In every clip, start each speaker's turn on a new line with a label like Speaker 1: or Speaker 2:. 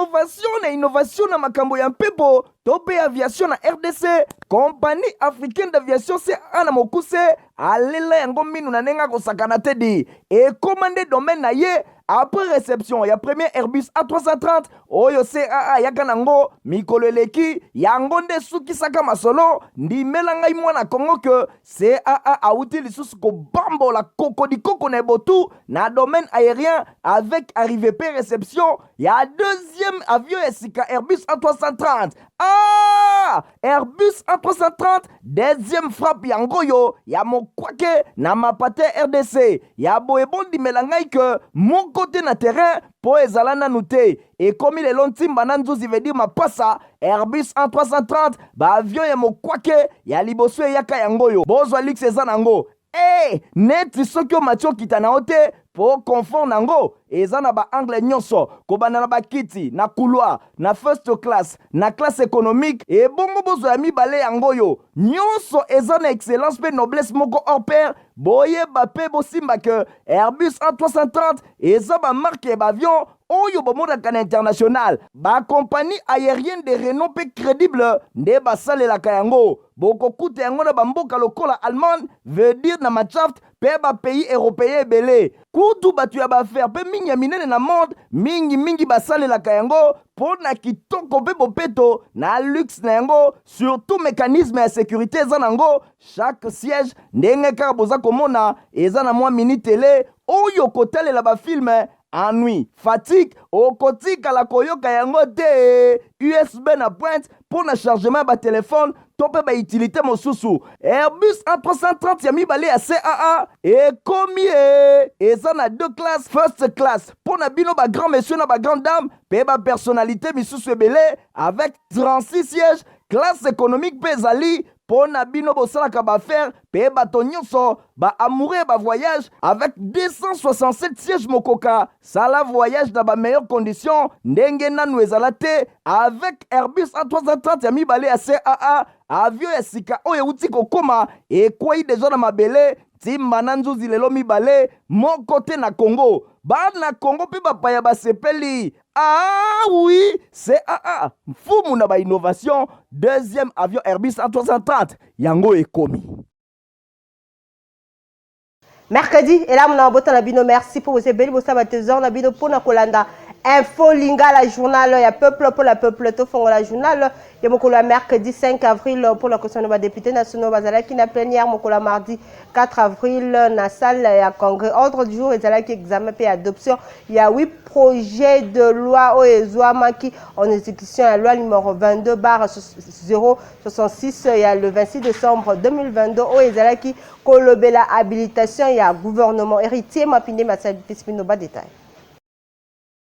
Speaker 1: Innovation na innovation na makambo ya mpepo to mpe aviation na RDC, Compagnie africaine d'aviation CAA na mokuse alela yango minu na ndenge akosakana te di ekoma nde domaine na ye après réception ya premier Airbus A330 oyo CAA ayaka nango mikolo eleki. Yango nde esukisaka masolo. Ndimela ngai mwana Kongo ke CAA awuti lisusu kobambola kokodikoko na ebotu na domaine aérien avec arrivée pe réception ya deuxième avion ya sika Airbus A330. Ah! Airbus A330 deuxième frappe yango oyo ya mokwake na mapate RDC ya boye. Bondimela ngai ke moko te na terrain mpo ezala nanu te. Ekomi lelo ntimba na nzuzi, veut dire mapasa. Airbus A330, baavion ya mokwake ya liboso eyaka yango oyo. Bozwa luxe eza nango e neti soki omati okita na yo te, mpo confort nango eza na baangle nyonso, kobanda na bakiti na couloir, na first class, na classe économique. Ebongo bozwa ya mibale yango oyo nyonso eza na excellence mpe noblesse moko hors pair. Boyeba mpe bosimba ke Airbus A330 eza bamarque ya baavion oyo bomonaka na international. Bacompagnie aérienne de renom mpe crédible nde basalelaka yango. Bokokuta yango na bamboka lokola Allemagne, veut dire na Mannschaft, mpe bapays européen ebele. Kutu bato ya baaffaires mpe mingi ya minene na monde mingimingi basalelaka yango mpo na kitoko mpe bopeto na luxe na yango, surtout mécanisme ya sécurité eza nango. Chaque siège, ndenge kaka boza komona, eza na mwa mini télé oyo kotalela bafilm. Ennui, fatigue okotikala koyoka yango te. USB na pointe mpo na chargement ya batelefone to mpe bautilité mosusu. Airbus A330 ya mibale ya CAA ekomi e eza na deux classes: first class mpo na bino bagrand monsieur na bagrand dame mpe bapersonnalité misusu ebele avec 36 sièges. Classe économique mpe ezali mpo na bino bosalaka baaffaires mpe bato nyonso baamoureux ya bavoyage avec 267 sièges. Mokoka sala voyage na bameilleures conditions ndenge nanu ezala te avec Airbus A330 ya mibale ya CAA. Avion ya sika oyo euti kokóma, ekwei deja na mabele ntimba na nzuzi lelo mibale moko te na Congo. Bana Congo mpe bapaya basepeli. Ah oui, CAA mfumu na bainnovation. Deuxième avion Airbus A330 yango ekomi.
Speaker 2: Mercredi elamu na mabota na bino. Merci mpo boza ebele, bosala batrésor na bino mpona kolanda Info Lingala, journal ya peuple mpo la peuple. Tofongola journal ya mokolo ya mercredi 5 avril mpona kosana badéputé nationaux bazalaki na plénière mokolo ya mardi 4 avril na salle ya congrès. Ordre du jour ezalaki examen mpe adoption ya 8 projet de loi oyo ezwamaki en exécution ya loi numéro 22/066 ya le 26 décembre 2022 oyo ezalaki kolobela habilitation ya gouvernement. Héritier Mapinde Masali pesi bino badétail.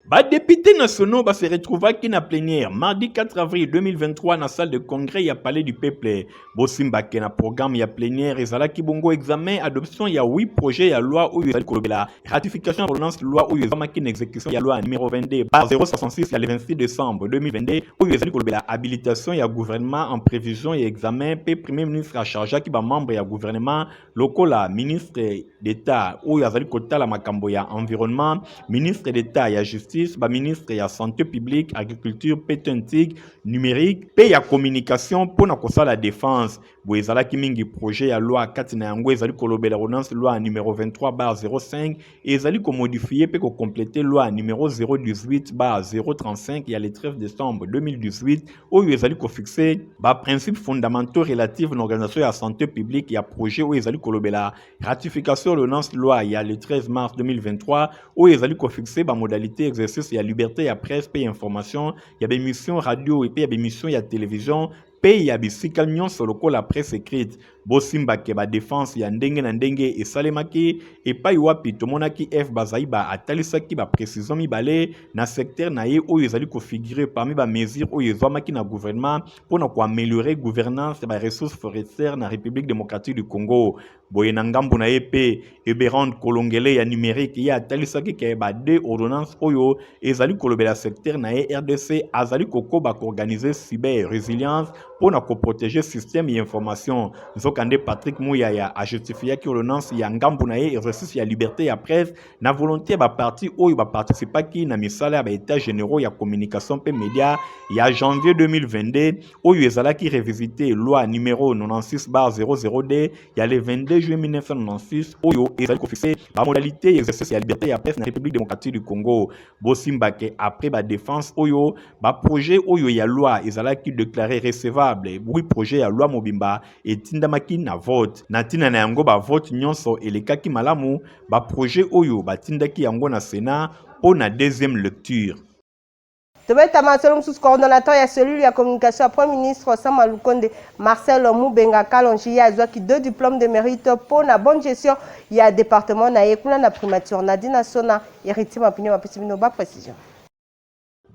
Speaker 3: Badéputés nationaux ba se retrouvaki na plénière mardi 4 avril 2023 na salle de congrès ya Palais du Peuple. Bosimbake na programme ya plénière ezalaki bongo examen, adoption ya 8 projets ya loi oyo ezali kolobela ratification ya ordonnance loi oyo ezwamaki na exécution ya loi numéro 22/066 ya le 26 décembre 2022 oyo ezali kolobela habilitation ya gouvernement en prévision ya examen. Mpe premier ministre achargeaki bamembre ya gouvernement lokola ministre d'État oyo azali kotala makambo ya environnement, ministre d'État ya justice, baministre ya santé publique, agriculture mpe TIC, numérique mpe ya communication mpona kosala défense. Boye ezalaki mingi projet ya loi, kati na yango ezali kolobela ordonnance loi numéro 23/05 ezali komodifier mpe kocompléter loi numéro 018/035 ya le 13 décembre 2018 oyo ezali kofixer baprincipe fondamentaux relatifs na organisation ya santé publique, ya projet oyo ezali kolobela ratification ordonnance loi ya le 13 mars 2023 oyo ezali kofixer bamodalité exercice ya liberté ya presse mpe ya information, ya baémission radio mpe ya baémission ya télévision mpe ya bisika nyonso lokola presse écrite. Bosimbake badéfense ya ndenge na ndenge esalemaki, epai wapi tomonaki Eve Bazaiba atalisaki baprécision mibale na secteur na ye oyo ezali kofigurer parmi bamesure oyo ezwamaki na gouvernement mpona koaméliorer gouvernance ya baressources forestières na République démocratique du Congo. Boye na ngambu na ye mpe Eberande Kolongele ya numérique, ye atalisaki ke ba deux ordonnance oyo ezali kolobela secteur na ye, RDC azali kokoba koorganiser cyber résilience mpona koprotéger système ya information. Nzoka Nzokande Patrick Muyaya ajustifiaki ordonnance ya ngambo na ye exercice ya liberté ya presse na volonté ya baparti oyo baparticipaki na misala ya baetats généraux ya communication mpe media ya janvier 2022 oyo ezalaki revisite loi numero 96/002 ya le 22 juin 1996 oyo ezali kofixe bamodalité ya exercice ya liberté ya presse na République démocratique du Congo. Bosimba ke après ba défense oyo ba projet oyo ya loi ezalaki déclaré recevable, oui, projet ya loi mobimba etindamaki na vote. Na ntina na yango, ba vote nyonso elekaki malamu. Ba projet oyo batindaki yango na Sénat mpo na deuxième lecture.
Speaker 2: Tobeta masolo mosusu. Coordonnateur ya cellule ya communication ya Premier ministre Sama Lukonde, Marcel Mubenga Kalonji, ye azwaki deux diplômes de mérite mpo na bonne gestion ya département na ye kuna na primature. Nadina Sona, Héritier Mapinio bapesi bino baprécision.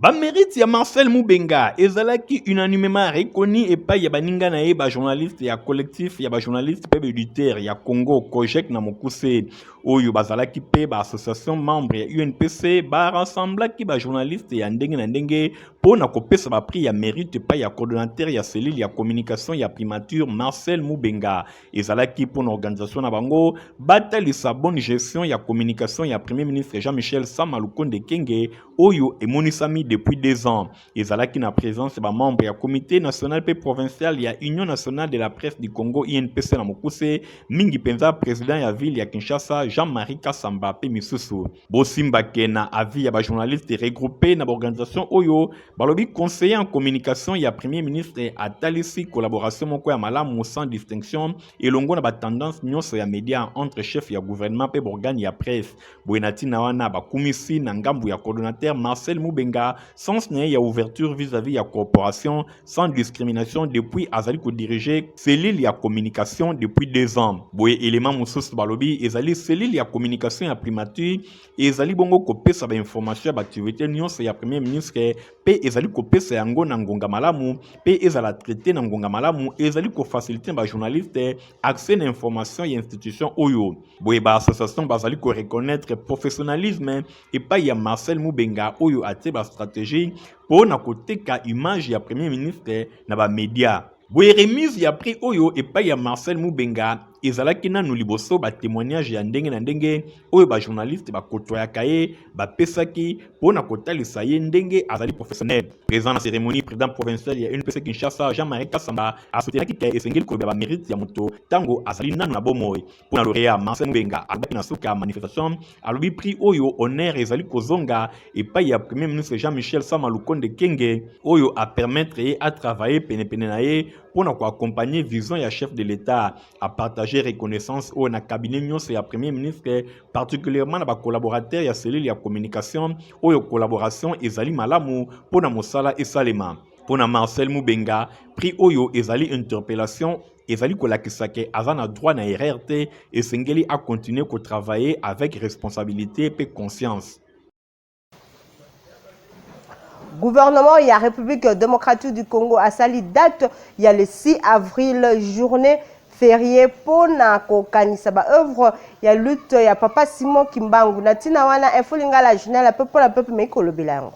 Speaker 3: Bamérite ya Marcel Mubenga ezalaki unanimement reconnu epai ya baninga na ye bajournaliste ya Collectif ya bajournaliste mpe baéditeur ya Congo, COJEC na mokuse, oyo bazalaki mpe baassociation membre ya UNPC. Barassemblaki bajournaliste ya ndenge na ndenge mpo na kopesa baprix ya mérite epai ya coordonnateur ya cellule ya communication ya primature, Marcel Mubenga. Ezalaki mpo na organisation na bango batalisa bonne gestion ya communication ya Premier ministre Jean-Michel Sama Lukonde Kenge oyo emonisami depuis 2 ans. Ezalaki na présence ya bamembre ya comité national mpe provincial ya Union nationale de la presse du Congo, UNPC na mokuse, mingi mpenza président ya ville ya Kinshasa, Jean-Marie Kasamba, mpe misusu. Bosimbake na avis ya bajournaliste regroupé na baorganisation oyo, balobi conseiller en communication ya Premier ministre atalisi collaboration moko ya malamu sans distinction elongo na batendance nyonso ya média entre chef ya gouvernement mpe baorgane ya presse. Boye na ntina wana, bakumisi na ngambu ya coordonnateur Marcel Mubenga sens na ye ya ouverture vis-à-vis ya corporation sans discrimination depuis azali kodirige cellule ya communication depuis 2 ans. Boye élément mosusu balobi ezali cellule ya communication ya primature ezali bongo kopesa bainformation ya baactivité nyonso ya Premier ministre mpe ezali kopesa yango na ngonga malamu mpe ezala traité na ngonga malamu, ezali kofacilite na bajournaliste accès na information ya institution oyo. Boye baassociation bazali koreconnaître professionnalisme epai ya Marcel Mubenga oyo atie bastratégie mpo na koteka image ya Premier ministre na bamédia. Boye remise ya prix oyo epai ya Marcel Mubenga ezalaki nanu liboso batémoignage ya ndenge na ndenge oyo bajournaliste bakotoyaka ye bapesaki mpo na kotalisa ye ndenge azali professionnel. Présent na cérémonie, président provincial ya UNPC Kinshasa, Jean-Marie Kasamba, asoutenaki ke esengeli kolobela bamérite ya moto ntango azali nanu na bomoi. Mpo na lauréat Marcel Mubenga, alobaki na suka ya manifestation, alobi prix oyo honneur ezali kozonga epai ya Premier ministre Jean-Michel Sama Lukonde Kenge oyo apermettre ye atravaille penepene na ye mpo na koaccompagne vision ya chef de l'État. Apartage reconnaissance oyo na cabinet nyonso ya Premier ministre, particulièrement na bacollaborateur ya cellule ya communication oyo collaboration ezali malamu mpo na mosala esalema. Mpo na Marcel Mubenga, prix oyo ezali interpellation, ezali kolakisa ke aza na droit na erreur te, esengeli acontinue kotravailler avec responsabilité mpe conscience.
Speaker 2: Gouvernement ya République démocratique du Congo asali date ya le 6 avril journée férié mpona kokanisa baœuvre ya lutte ya papa Simon Kimbangu. Na ntina wana, Info Lingala, journal ya peuple mpona peuple, mei kolobela yango.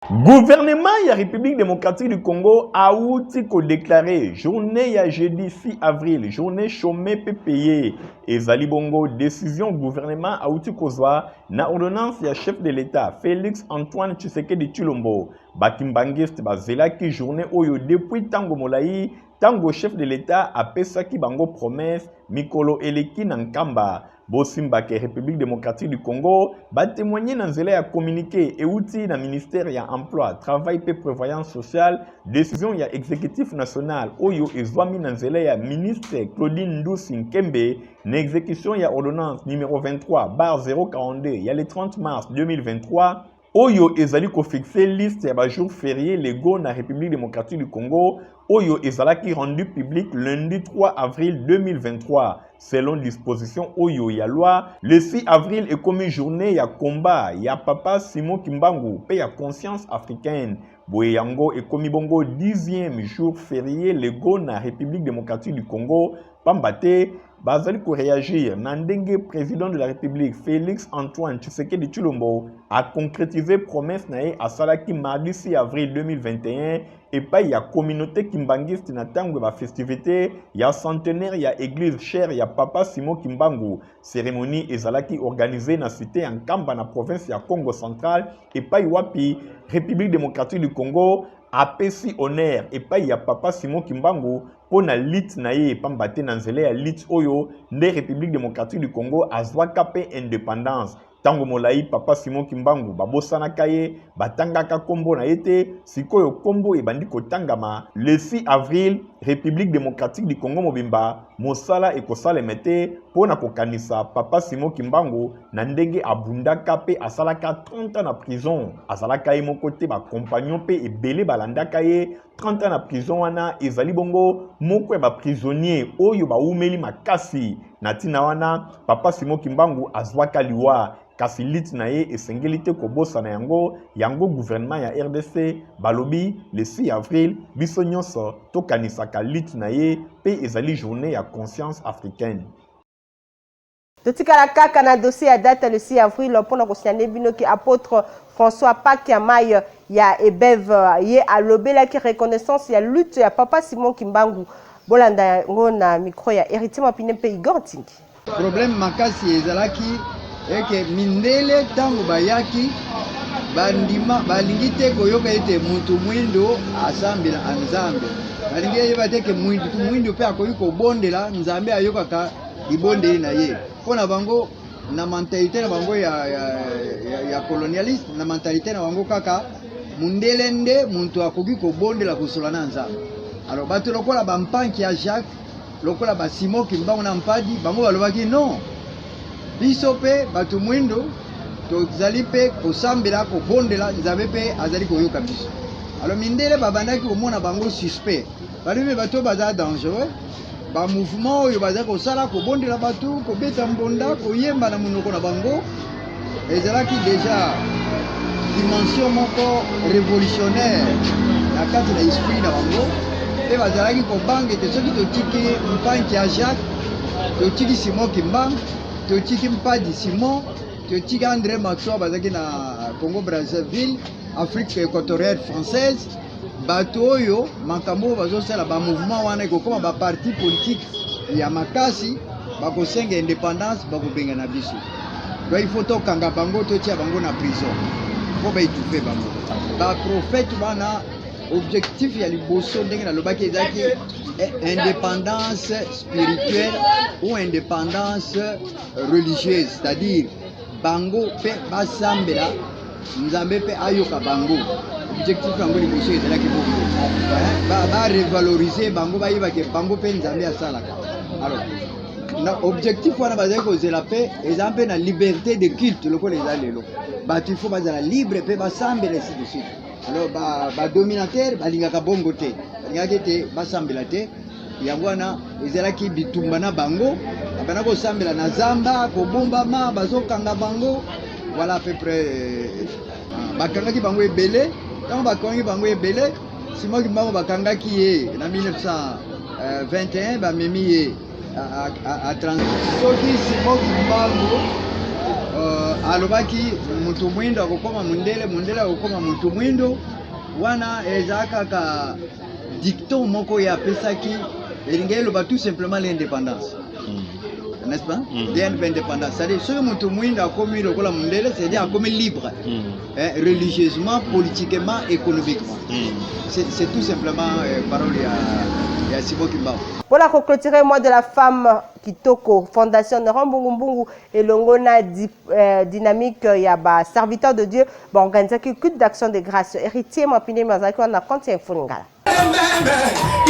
Speaker 3: Gouvernement ya République démocratique du Congo auti kodéclare journée ya jeudi 6 avril journée chômé mpe payé. Ezali bongo décision gouvernement auti kozwa na ordonnance ya chef de l'État Félix Antoine Tshisekedi Tshilombo. Bakimbangiste bazelaki journée oyo depuis ntango molai, ntango chef de l'État apesaki bango promesse mikolo eleki na Nkamba. Bosimbake République démocratique du Congo batémoigne na nzela ya communiqué euti na ministère ya Emploi, Travail mpe Prévoyance sociale, décision ya exécutif national oyo ezwami na nzela ya ministre Claudine Ndusi Nkembe na exécution ya ordonnance numéro 23/042 ya le 30 mars 2023 oyo ezali kofixe liste ya bajour férié légaux na République démocratique du Congo, oyo ezalaki rendu public lundi 3 avril 2023. Selon disposition oyo ya loi, le 6 avril ekomi journée ya combat ya papa Simon Kimbangu mpe ya conscience africaine. Boye yango ekomi bongo 10e jour férié légaux na République démocratique du Congo. Pamba te bazali ko reagir na ndenge president de la Republique Felix Antoine Tshisekedi Tshilombo a concretiser promesse na ye asalaki mardi 6 avril 2021 epai ya communauté kimbanguiste na ntango ya ba festivités ya centenaire ya église chère ya Papa Simon Kimbangu. Cérémonie ezalaki organisée na cité ya Nkamba na province ya Congo central epai wapi République démocratique du Congo apesi honneur epai ya Papa Simon Kimbangu mpo na lutte na ye, pamba te na nzela ya lutte oyo nde République démocratique du Congo azwaka mpe indépendance. Ntango molai Papa Simon Kimbangu babosanaka ye, batangaka nkombo na ye te. Sikoyo nkombo ebandi kotangama le 6 avril, République démocratique du Congo mobimba mosala ekosalema te mpo na kokanisa Papa Simon Kimbangu na ndenge abundaka mpe asalaka 30 ans na prison. Azalaka ye moko te, bacompagnon mpe ebele balandaka ye 30 ans na prison. Wana ezali bongo moko ya baprisonnier oyo bawumeli makasi. Na ntina wana Papa Simon Kimbangu azwaka liwa, kasi lutte na ye esengeli te kobosana yango. Yango gouvernement ya RDC balobi le 6 avril biso nyonso tokanisaka lutte na ye, mpe ezali journée ya conscience africaine.
Speaker 2: Totikala kaka na dossier ya date le 6 avril mpona kosignaler bino ke apôtre François Pakiamai ya EBEV ye alobelaki reconnaissance ya lutte ya Papa Simon Kimbangu. Bolanda yango na micro ya Héritier Mapine mpe Igor Tingi.
Speaker 4: Problème makasi ezalaki eke mindele ntango bayaki, bandima balingi te koyoka ete mutu mwindo asambela Nzambe. Balingi eyeba te ke mutu mwindo mpe akoki kobondela Nzambe, ayokaka libondeli na ye. Mpo na bango, na mentalité na bango ya colonialiste, na mentalité na bango, kaka mundele nde muntu akoki kobondela, kosola na Nzambe. Alors bato lokola bampanki ya Jacques, lokola basimon Kimbangu na Mpadi, bango balobaki: non, biso mpe bato mwindo tozali mpe kosambela, kobondela Nzambe, mpe azali koyoka biso. Alors mindele babandaki komona bango suspect. Balobi bato baza dangereux, bamouvement oyo baza kosala, kobondela bato, kobeta mbonda, koyemba na monoko na bango, ezalaki déjà dimension moko révolutionnaire na kati na esprit na bango. Mpe bazalaki kobanga ete soki totiki mpanki ya Jacques, totiki Simon Kimbangu, totiki Mpadi Simon, totiki André Maxwell, bazalaki na Congo Brazzaville, Afrique équatoriale française, bato oyo makambo oyo bazosala, bamouvement wana ekokóma baparti politique ya makasi, bakosenga indépendance, bakobengana biso. Donc il faut tokanga bango, totia bango na prison mpo baétouffe bango. Baprophète wana, objectif ya liboso, ndenge nalobaki, ezalaki indépendance spirituelle ou indépendance religieuse, c'est-à-dire bango mpe basambela Nzambe mpe ayoka bango. Objectif yango liboso ezalaki bongo, barevaloriser bango, bayebake bango mpe Nzambe asalaka. Alors na objectif wana bazali kozela mpe eza mpe na liberté de culte lokola eza lelo. Bato il faut bazala libre mpe basambela, ainsi de suite. Alors badominateur balingaka bongo te, balingaki ete basambela te. Yango wana ezalaki bitumba na bango. Babanda kosambela na zamba, kobombama, bazokanga bango. Voilà à peu près. Bakangaki bango ebele. Ntango bakangaki bango ebele, Simon Kimbangu bakangaki ye na 1921, bamemi ye. Soki Simon Kimbangu alobaki mutu mwindo akokoma mundele, mundele akokoma mutu mwindo, wana eza kaka dicton moko ye apesaki. Elingi eloba tout simplement l'indépendance, n'est-ce pas? L'indépendance, c'est-à-dire soki mutu mwindo akomi lokola mundele, c'est-à-dire akomi libre, hein, religieusement, politiquement, économiquement. C'est tout simplement parole ya Simon Kimbangu.
Speaker 2: Mpona koclôturer mois de la femme kitoko, Fondation Neron Mbungumbungu elongo na dynamique ya baserviteur de Dieu baorganisaki culte d'action de grâce. Héritier Mapine azalaki wana na compte ya Info Lingala.
Speaker 5: Il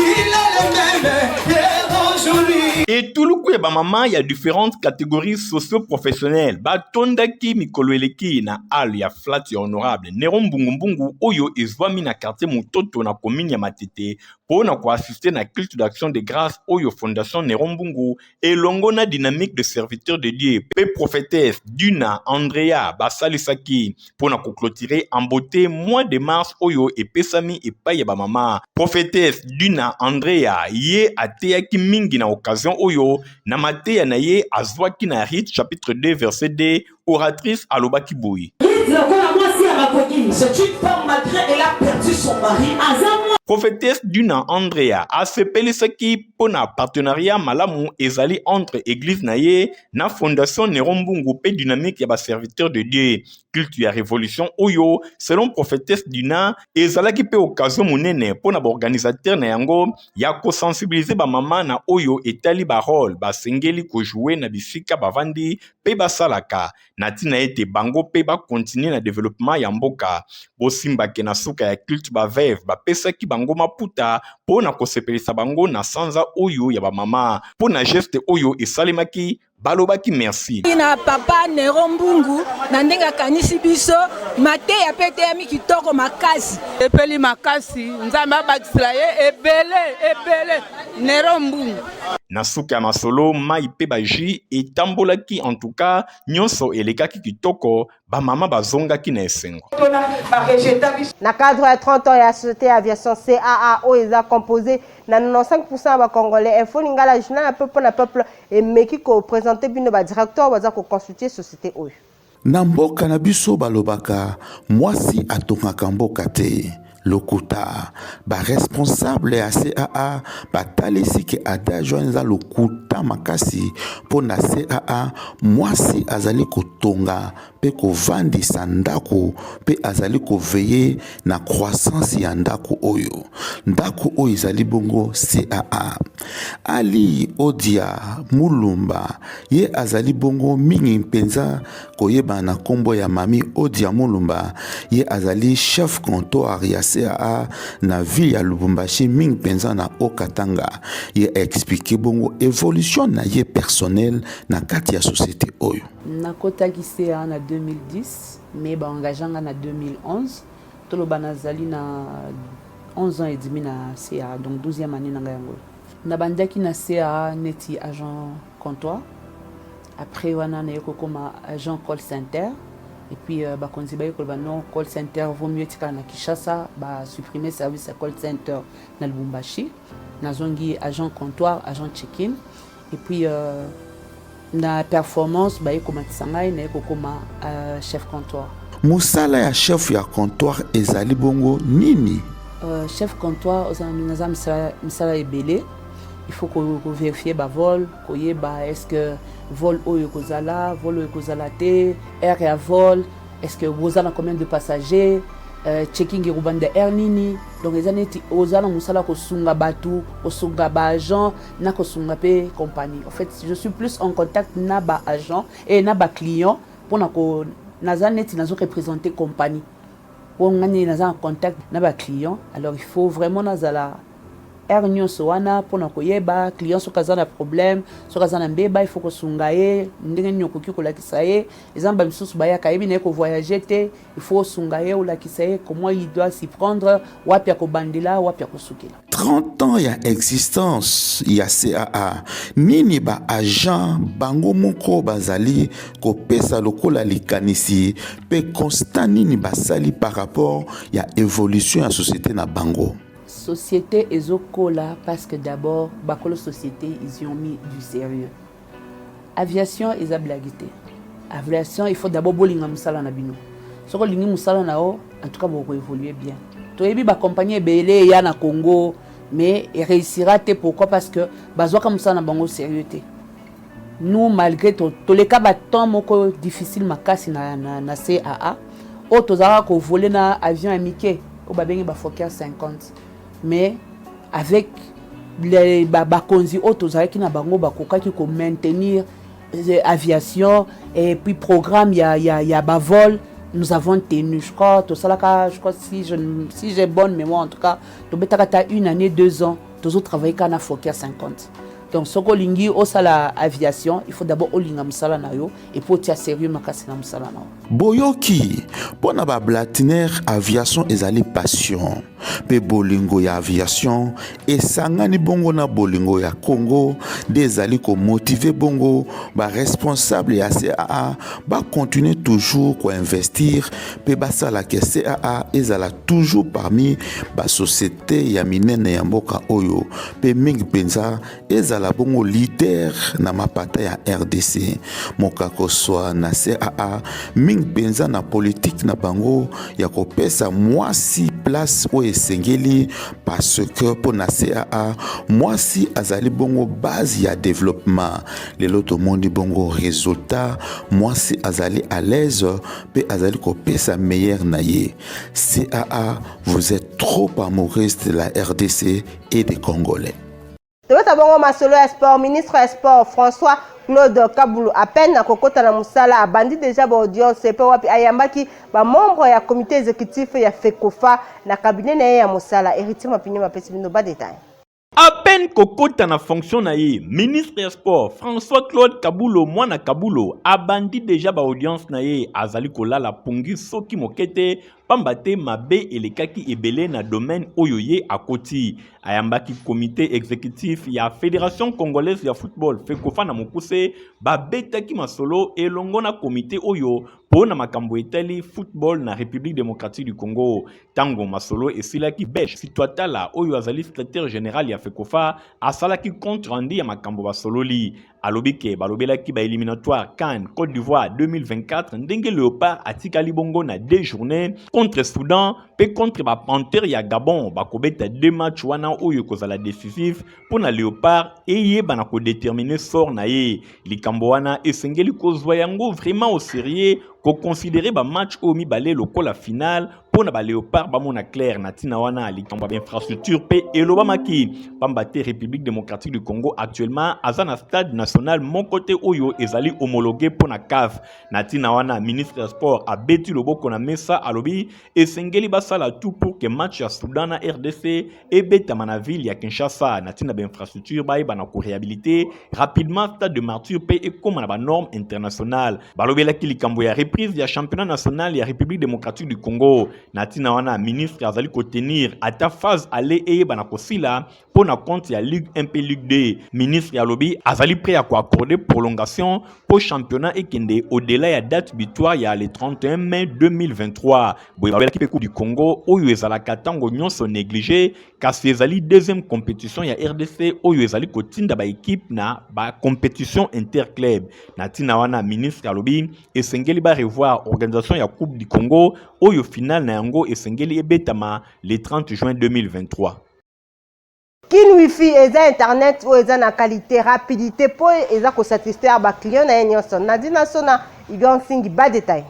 Speaker 5: est le même hier, aujourd'hui.
Speaker 3: Etuluku ya bamama ya différentes catégories socio-professionnelles batondaki mikolo eleki na hall ya flat ya honorable Nero Mbungumbungu oyo ezwami na quartier Mototo na commune ya Matete mpo na koassister na culte d'action de grâce oyo Fondation Nero Mbungu elongo na dynamique de serviteur de Dieu mpe prophétesse Duna Andrea basalisaki mpo na koclôturer en beauté mois de mars oyo epesami epai ya bamama. bamama. Prophetesse Dina Andrea ye ateyaki mingi na occasion oyo. Na mateya na ye azwaki na Ruth chapitre 2 verset 2, oratrice alobaki boye.
Speaker 6: Ruth lokola mwasi ya makoki.
Speaker 5: C'est une femme malgré elle a perdu son mari.
Speaker 6: Aza
Speaker 3: Prophetesse Duna Andrea asepelisaki mpo na partenariat malamu ezali entre eglise na ye na Fondation Nero Mbungu mpe dynamique ya ba serviteurs de Dieu. Culte ya revolution oyo, selon Prophetesse Duna, ezalaki mpe occasion monene mpo na ba organisateurs na yango ya ko sensibiliser ba mama na oyo etali ba role basengeli ko jouer na bisika bavandi mpe basalaka, na ntina ete bango mpe ba continuer na developpement ya mboka. Bosimba ke na suka ya culte ba veuves bapesaki bango maputa mpo na kosepelisa bango na sanza oyo ya ba mama. Mpo na geste oyo esalemaki, balobaki merci.
Speaker 7: Na papa Nero Mbungu na ndenge akanisi biso, mateya mpe eteyami kitoko makasi.
Speaker 8: Epeli makasi, Nzambe abakisela ye ebele ebele. Nero Mbungu.
Speaker 3: Na suka ya masolo, mayi mpe ba jus etambolaki en tout cas nionso elekaki kitoko, ba mama bazongaki na esengo.
Speaker 2: Na cadre ya 30 ans ya société ya aviation CAA oyo eza composé na 95% ya ba congolais, Info Lingala journal ya peuple na peuple emeki ko presenter bino ba directeurs baza ko constituer société oyo.
Speaker 9: Na mboka na biso balobaka mwasi atongaka mboka te. Lokuta. Ba responsable ya CAA batalisi ke adage wana eza lokuta makasi mpo na CAA mwasi azali kotonga mpe kovandisa ndako mpe azali koveiller na croissance ya ndako oyo. Ndako oyo ezali bongo CAA. Ali Odia Mulumba ye azali bongo mingi mpenza koyebana na nkombo ya Mami Odia Mulumba. Ye azali chef comptoir ya CAA na ville ya Lubumbashi, mingi mpenza na Haut-Katanga. Ye explique bongo evolution na ye personnel na kati ya société oyo.
Speaker 10: Nakotaki CAA na 2010 mais ba engagea nga na 2011, toloba nazali na 11 ans et demi na CAA, donc 12e annee na nga yango oyo. Nabandaki na CAA neti agent comptoir, après wana naye kokoma agent call center et puis bakonzi baye koloba non, call center vaut mieux etikala na Kinshasa, ba supprimer service ya call center na Lubumbashi. Nazongi agent comptoir, agent check-in et puis na performance baye komatisa ngai, naye kokoma chef comptoir.
Speaker 9: Mosala ya chef ya comptoir ezali bongo nini?
Speaker 10: Chef comptoir oza naza misala, misala ebele. Il faut ko, ko vérifier ba vol, koyeba est-ce que vol oyo ekozala, vol oyo ekozala te, heure ya vol, est-ce que boza na combien de passagers, checking ekobanda heure nini. Donc eza neti oza na mosala kosunga bato, kosunga ba agent na kosunga pe compagnie. En fait, je suis plus en contact na ba agent et na ba client pona ko naza neti nazo représenter compagnie. Po nga nde naza en contact na ba client, alors il faut vraiment nazala heure nyonso wana pona koyeba client soki aza na problème, soki aza na mbeba, il faut kosunga ye ndenge nini okoki kolakisa ye. Eza na ba misusu bayaka ayebi na ye ko voyager te, il faut osunga ye, olakisa ye comment il doit s'y prendre, wapi akobandela, wapi akosukela.
Speaker 9: 30 ans ya existence ya CAA, nini ba agents bango moko bazali kopesa lokola likanisi mpe constat nini basali par rapport ya evolution ya société na bango?
Speaker 10: Société ezokola parce que d'abord bakolo société ils y ont mis du sérieux. Aviation eza blague te. Aviation il faut d'abord bolinga mosala na bino. Soki olingi mosala na yo, en tout cas boko évoluer bien. Toyebi ba compagnie ebele eya na Congo mais réussira te. Pourquoi? Parce que bazwaka mosala na bango sérieux te. Nous malgré toleka ba temps moko difficile makasi na CAA oyo tozalaka kovoler na avion ya mike oyo babengi ba Fokker 50, mais avec les bakonzi oyo tozalaki na bango bakokaki ko maintenir aviation et puis programme ya bavol. Nous avons tenu, je crois tosalaka, je crois, si j'ai bonne mémoire, en tout cas tobetaka ta une année, 2 ans tozotravaille kaka na Fokker 50. Donc soki olingi osala aviation, il faut d'abord olinga mosala na yo et puis otia sérieux makasi na mosala na yo.
Speaker 9: Boyoki, mpo na bablatiner, aviation ezali passion mpe bolingo ya aviation esangani bongo na bolingo ya Congo nde ezali komotiver bongo baresponsable ya CAA bakontinue. toujours koinvestir mpe basala ke CAA ezala toujours parmi basociété ya minene ya mboka oyo mpe mingi mpenza ezala bongo leader na mapata ya RDC. Mokakoswa na CAA mingi mpenza na politike na bango ya kopesa mwasi place oyo esengeli parce que mpo na CAA mwasi azali bongo base ya developpement. Lelo tomoni bongo resultat, mwasi azali à l'aise mpe azali kopesa meilleur na ye. CAA, vous êtes trop amoureuse de la RDC et des Congolais.
Speaker 2: Tobeta bongo masolo ya sport. Ministre ya sport François Claude Kabulu, à peine akokota na mosala, abandi déjà baaudience mpe wapi ayambaki bamembre ya comité exécutif ya FECOFA na cabinet na ye ya mosala. Héritier Mapinyo mapesi bino badetail.
Speaker 3: À peine kokota na fonction na ye, ministre ya sport François Claude Kabulo Mwana Kabulo abandi déjà baaudience na ye. Azali kolala pongi soki moke te, pamba te mabe elekaki ebele na domaine oyo ye akoti. Ayambaki comité exécutif ya Fédération congolaise ya football, FECOFA na mokuse. Babetaki masolo elongo na comité oyo mpo na makambo etali football na République démocratique du Congo. Ntango masolo esilaki, Besh Situatala oyo azali secrétaire général ya FECOFA asalaki compte rendu ya makambo basololi. Alobi ke balobelaki baéliminatoire CAN Côte d'Ivoire 2024, ndenge Léopard atikali bongo na deux journées contre Soudan mpe contre bapanthère ya Gabon. Bakobeta deux match wana oyo ekozala décisif mpo na Léopard eyeba na kodéterminer sort na ye. Likambo wana esengeli kozwa yango vraiment au sérieux, koconsidérer bamatch oyo mibale lokola finale mpo na baléopard bamona clair. Na ntina wana, likambo ya bainfrastructure mpe elobamaki, pamba te République démocratique du Congo actuellement aza na stade national moko te oyo ezali homologué mpo na CAF. Na ntina wana, ministre ya sport abeti loboko na mesa, alobi esengeli basala tout pour que match ya Soudan na RDC ebetama na ville ya Kinshasa. Na ntina bainfrastructure, bayeba na koréhabiliter rapidement stade de Martyr mpe ekóma na banorme internationale. Balobelaki likambo ya reprise ya championnat national ya République démocratique du Congo. Na ntina wana, ministre azali kotenir ata phase aller eyeba na kosila mpo na compte ya Ligue 1 mpe Ligue 2. Ministre alobi azali prêt ya koaccorder prolongation mpo championnat ekende au-delà ya date butoir ya le 31 mai 2023. Boye balobelaki mpe Coupe du Congo oyo ezalaka ntango nyonso négligé, kasi ezali deuxième compétition ya RDC oyo ezali kotinda baéquipe na bacompétition interclub. Na ntina wana, ministre alobi esengeli barevoir organisation ya Coupe du Congo oyo finale na yango esengeli ebetama le 30 juin 2023.
Speaker 2: Kin Wifi eza internet oyo eza na qualité, rapidité mpo eza kosatisfaire baclient na ye nyonso. Nadina Sona Igor Nsingi, badetail.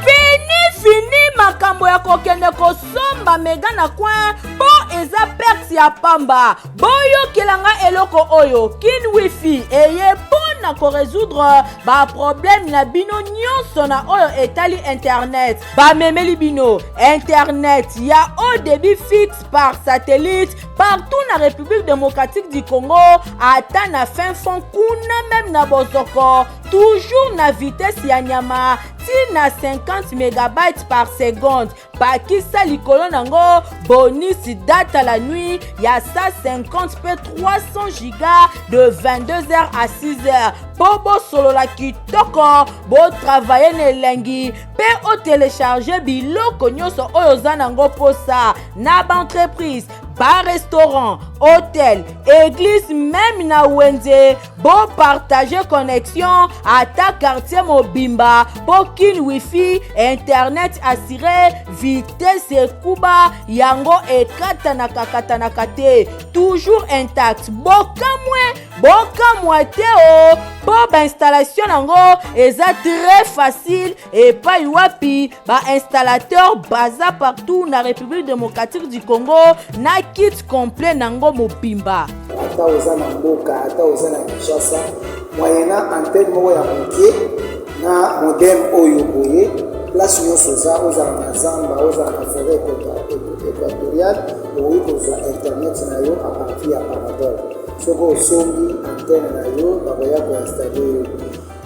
Speaker 11: Fini fini makambo ya kokende kosomba mega na coin mpo eza perte ya pamba. Boyokelanga eloko oyo, Kin Wifi eye mpo na korésoudre baproblème na bino nyonso na oyo etali internet. Bamemeli bino internet ya haut débit fixe par satellite partout na République démocratique du Congo, ata na fin fond kuna, même na bozoko, toujours na vitesse ya nyama ti na 50 mégabytes par seconde. Bakisa likolo nango bonus data la nuit ya 150 mpe 300 giga de 22h à 6h mpo bosolola kitoko, botravailler na elengi mpe otélécharger biloko nyonso oyo oza nango mposa na baentreprise, barestaurant, hôtel, église, même na wenze. Bopartager connexion ata quartier mobimba mpo Kin Wifi, internet assuré, vitesse ekuba, yango ekatanaka-katanaka te, toujours intact. Bokamwe, bokamwa te o, mpo bainstallation yango eza très facile. Epai wapi bainstallateur baza partout na République démocratique du Congo na kit complet nango mobimba.
Speaker 12: Ata oza na mboka, ata oza na Kinshasa, moyennant antenne moko ya moke na modem oyo boye, place nyonso oza, ozala na zamba, ozala na forêt équatoriale, okoki kozwa internet na yo à partir ya parabole. Soki osombi antenne na yo, bakoya koinstaller yo.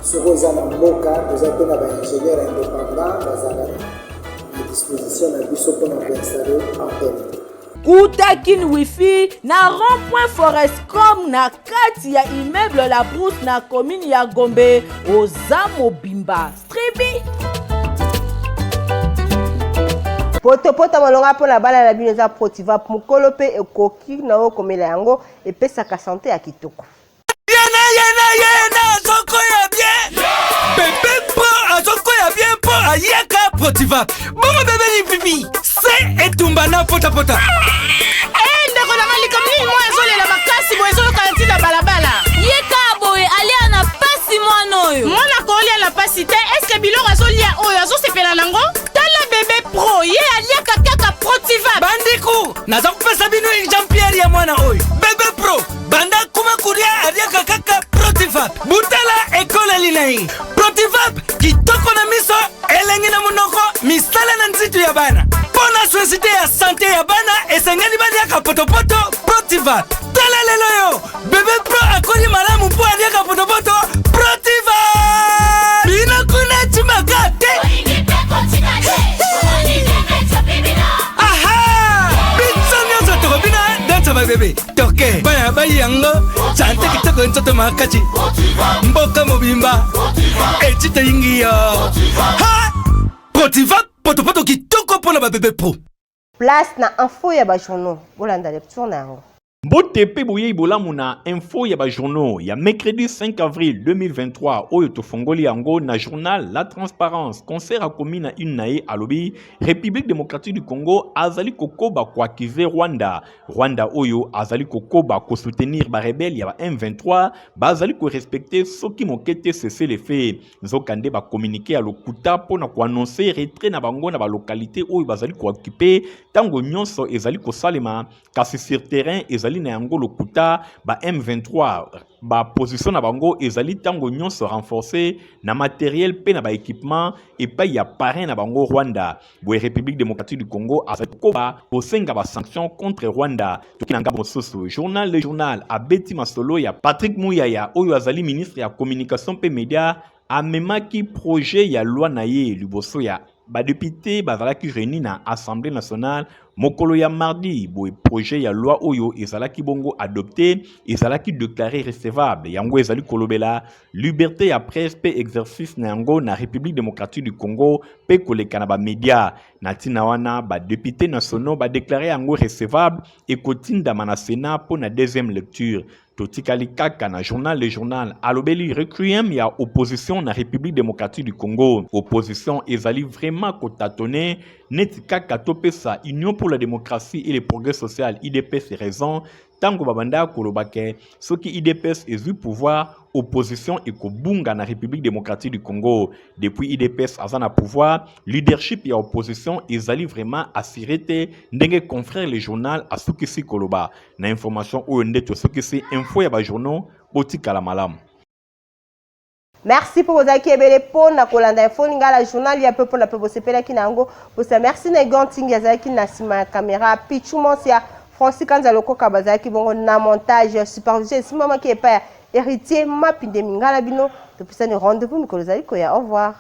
Speaker 12: Soki oza na mboka, toza mpe na baingénieur indépendant bazalaka na disposition na biso mpona koinstaller antenne.
Speaker 11: Kuta Kin Wifi na rond-point Forescom na kati ya immeuble La Brousse na commune ya Gombe oza mobimba. Stribi.
Speaker 2: Potopoto malonga mpo na bana na bino eza Protivap mokolo mpe ekoki na yo komela yango epesaka sante ya kitoko.
Speaker 13: Yena yena yena azokoya bien bebe mpo azokoya bien mpo ayaka protiva bongo bebe lipipi se etumba na potapota
Speaker 14: eh, ndeko nanga likambo nini mwa ezolela makasi boye ezoyokana ntina balabala
Speaker 11: ye kaka boye alia na pasi mwana oyo
Speaker 14: mwana kolia na pasi te eske biloko azolia oyo azosepela nango tala bebe pro ye aliaka kaka protiva
Speaker 13: bandeko naza kopesa bino exemplaire ya mwana oyo bebe pro banda kuma kulia aliaka kaka protivap butala ekoleli na ye protivap kitoko na miso elengi na monoko misala na nzitu ya bana mpo na societe ya sante ya bana esengeli baliaka potopoto protivap tala lelo yo bebe pro akoli malamu mpo aliaka potopoto protivap bino kuna timaka te aha biso nyonso tokobina dansa babebe toke bana bayi yango sante kitoko nzoto makasi mboka mobimba eti toyingi yo ha protiva potopoto kitoko mpo na babebe pro
Speaker 2: Place na info ya ba journaux. Bolanda lecture na yango.
Speaker 3: Mbote pe boyei bolamu na info ya ba journaux ya mercredi 5 avril 2023 oyo tofongoli yango na journal La Transparence. Concert akomi na une na ye alobi République démocratique du Congo azali kokoba koakize Rwanda. Rwanda oyo azali kokoba kosoutenir ba rebelles ya ba M23 bazali korespecte soki moke te cessez-le-feu. Nzokande ba communiqué ya lokuta mpo na koannonce retrait na bango na ba localité oyo bazali kooccupe ntango nyonso ezali kosalema kasi sur terrain ezali na yango lokuta. Ba M23 ba position na bango ezali ntango nyonso renforcé na matériel mpe na ba équipement epai ya parrain na bango Rwanda. Boye République démocratique du Congo azali kokoba kosenga ba sanctions contre Rwanda. Toki na ngambo mosusu, journal Le Journal abeti masolo ya Patrick Muyaya oyo azali ministre ya communication mpe media amemaki projet ya loi na ye liboso ya ba depute bazalaki réunis na Assemblée nationale mokolo ya mardi. Boye projet ya loi oyo ezalaki bongo adopté ezalaki déclaré recevable. Yango ezali kolobela liberté ya presse mpe exercice na yango na République démocratique du Congo mpe koleka na ba media. Na ntina wana ba députés nationaux ba déclaré yango recevable, ekotindama na Sénat mpo na deuxième lecture. Totikali kaka na journal Le Journal alobeli requiem ya opposition na République démocratique du Congo. Opposition ezali vraiment kotatone neti kaka topesa Union pour la démocratie et le progrès social UDPS raison ntango babanda koloba ke soki UDPS ezwi pouvoir opposition ekobunga na République démocratique du Congo. Depuis UDPS aza na pouvoir, leadership ya opposition ezali vraiment assuré te ndenge confrère Le Journal asukisi koloba. Na information oyo nde tosukisi info ya ba journaux. Botikala malamu.
Speaker 2: Merci mpo bozalaki ebele mpo na kolanda info lingala journal ya peuple na mpe bosepelaki na yango bosa. Merci na Egon Ntingi azalaki na nsima ya kamera, Pichu Monsia, Francis Kanza Lokoka bazalaki bongo na montage, supervision esimbamaki epai ya Héritier Mapinde Mingala. Bino topesani rendez-vous mikolo ezali koya. Au revoir.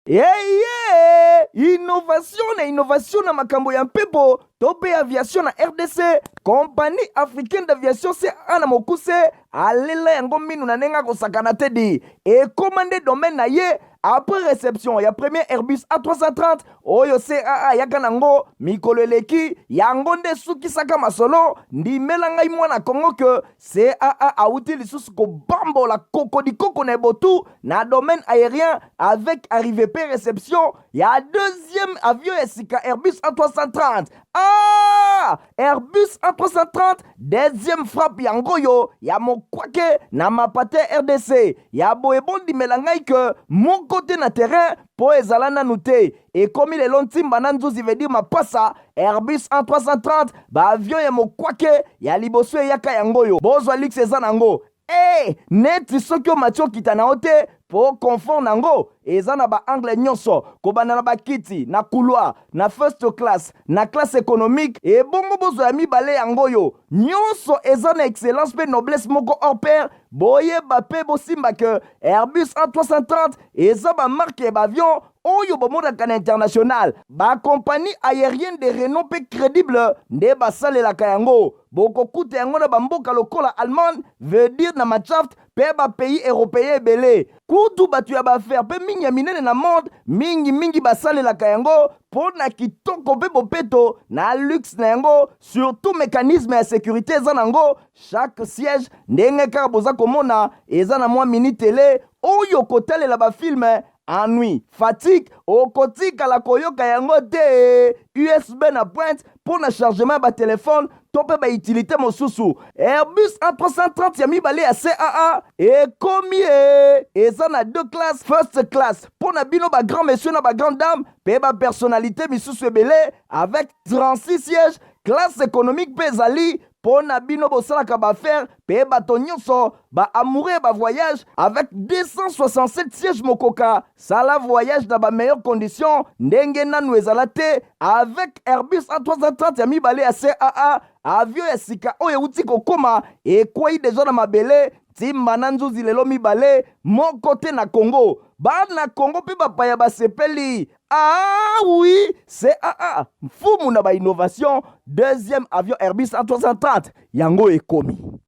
Speaker 1: Eye! Innovation na innovation na makambo ya mpepo to mpe aviation na RDC, Compagnie africaine d'aviation CAA na mokuse alela yango minu na ndenge akosakana te di ekoma nde domaine na ye après reception ya premier Airbus A330 oyo CAA ayaka nango mikolo eleki. Yango nde esukisaka masolo. Ndimela ngai mwana Congo ke CAA awuti lisusu kobambola kokodikoko na ebotu na domaine aérien avec arrivée pe réception ya deuxième avion ya sika Airbus A330. Ah! Airbus A330 deuxième frappe yango oyo ya mokwake na mapate RDC ya boye. Bondimela ngai ke moko te na terrain mpo ezala nanu te. Ekomi lelo ntimba na nzuzi veut dire mapasa Airbus A330 ba avion ya mokwake ya liboso eyaka yango oyo. Bozwa luxe eza nango e neti soki omati okita na yo te mpo confort nango eza na baangle nyonso, kobanda na bakiti na couloir, na first class, na classe économique. Ebongo bozwa ya mibale yango oyo nyonso eza na excellence mpe noblesse moko hors pair. Boyeba mpe bosimba ke Airbus A330 eza bamarque ya baavion. oyo bomonaka na international. Bakompagnie aérienne de renom mpe crédible nde basalelaka yango. Bokokuta yango na bamboka lokola Allemagne, veut dire na Mannschaft mpe bapays européen ebele. Kutu bato ya baaffaires mpe mingi ya minene na monde mingimingi basalelaka yango mpo na kitoko mpe bopeto na luxe na yango, surtout mécanisme ya sécurité eza nango. Chaque siège, ndenge kaka boza komona, eza na mwa mini télé oyo kotalela bafilms. Ennui, fatigue, okotikala koyoka yango te. USB na pointe mpo na chargement ya batelefone to mpe bautilité mosusu. Airbus A330 ya mibale ya CAA ekomi e eza na deux classes: first class mpo na bino bagrand monsieur na bagrand dame mpe bapersonnalité misusu ebele avec 36 sièges. Classe économique mpe ezali mpo na bino bosalaka baaffaires mpe bato nyonso baamoureux ya bavoyage avec 267 sièges. Mokoka sala voyage na bameilleures conditions ndenge nanu ezala te avec Airbus A330 ya mibale ya CAA. Avion ya sika oyo euti kokóma, ekwei deja na mabele, ntimba na nzuzi lelo mibale moko te na Congo. Bana Congo mpe bapaya basepeli. Ah oui, CAA, mfumu na bainnovation. Deuxième avion Airbus A330 yango ekomi.